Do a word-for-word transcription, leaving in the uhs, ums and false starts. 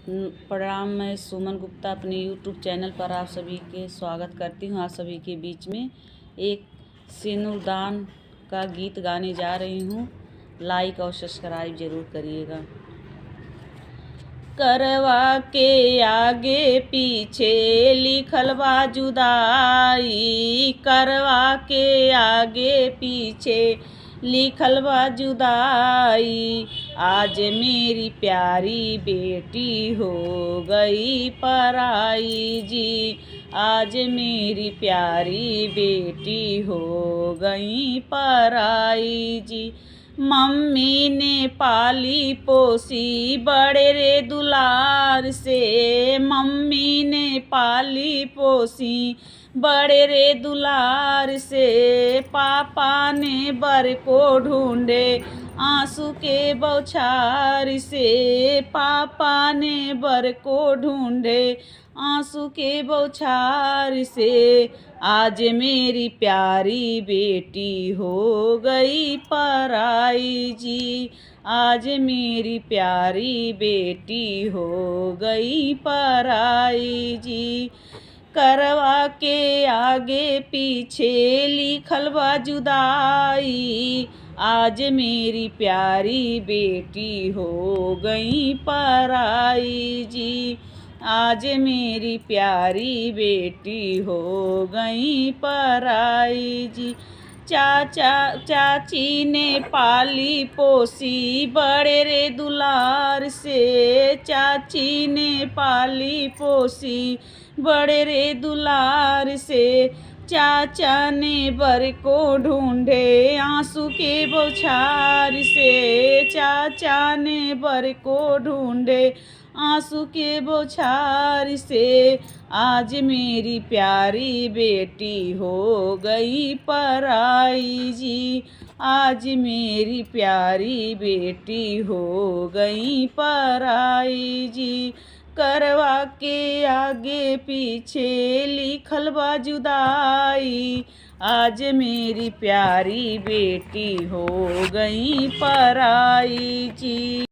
प्रणाम, मैं सुमन गुप्ता अपने YouTube चैनल पर आप सभी के स्वागत करती हूँ। आप सभी के बीच में एक सेनुरदान का गीत गाने जा रही हूँ। लाइक और सब्सक्राइब जरूर करिएगा। करवा के आगे पीछे लिखल बा जुदाई, करवा के आगे पीछे लिखल बा जुदाई। आज मेरी प्यारी बेटी हो गई पराई जी, आज मेरी प्यारी बेटी हो गई पराई जी। मम्मी ने पाली पोसी बड़े रे दुलार से, मम्मी ने पाली पोसी बड़े रे दुलार से। पापा ने बर को ढूंढे आंसू के बौछार से, पापा ने बर को ढूंढे आंसू के बौछार से। आज मेरी प्यारी बेटी हो गई पराई जी, आज मेरी प्यारी बेटी हो गई पराई जी। करवा के आगे पीछे लिखल बा जुदाई, आज मेरी प्यारी बेटी हो गई पराई जी, आज मेरी प्यारी बेटी हो गई पराई जी। चाचा, चाची ने पाली पोसी बड़े रे दुलार से, चाची ने पाली पोसी बड़े रे दुलार से। चाचा ने बर को ढूंढे आंसू के बौछार से, चाचा ने बर को ढूंढे आंसू के बौछार से। आज मेरी प्यारी बेटी हो गई पराई जी, आज मेरी प्यारी बेटी हो गई पराई जी। करवा के आगे पीछे लिखल बा जुदाई, आज मेरी प्यारी बेटी हो गई पराई जी।